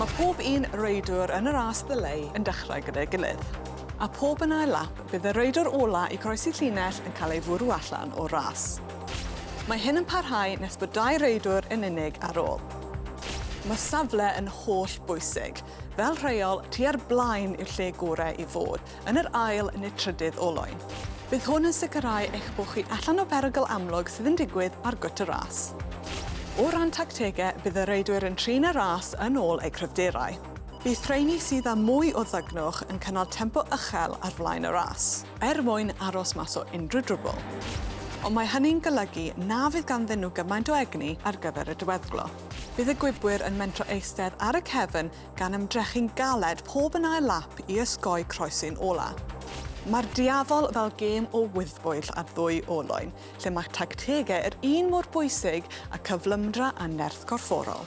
Mae pob un reidwr yn y ras ddileu yn dechrau gyda'i gilydd. A pob yn ail lap, bydd y reidwr ola i groesi llinell yn cael ei fwrw allan o'r ras. Mae hyn yn parhau nes bod dau reidwr yn unig ar ôl. Mae safle yn holl bwysig. Fel rheol, tua'r blaen yw'r lle gorau i fod, yn yr ail neu trydydd olwyn. Bydd hwn yn sicrhau eich bod chi allan o berygl amlwg sydd yn digwydd ar gwt y ras. O ran tactegau, bydd y reidwyr yn trin y ras yn ôl eu cryfderau. Bydd rheini sydd â mwy o ddygnwch yn cynnal tempo uchel ar flaen y ras, er mwyn aros mas o unrhyw drwbl. Ond mae hynny'n golygu na fydd ganddyn nhw gymaint o egni ar gyfer y diweddglo. Bydd y gwibwyr yn mentro eistedd ar y cefn gan ymdrechu'n galed pob yn ail lap i osgoi croesi'n ola. Mae'r diafol fel gêm o wyddbwyll ar ddwy olwyn, lle mae tactegau yr un mor bwysig â cyflymdra a nerth corfforol.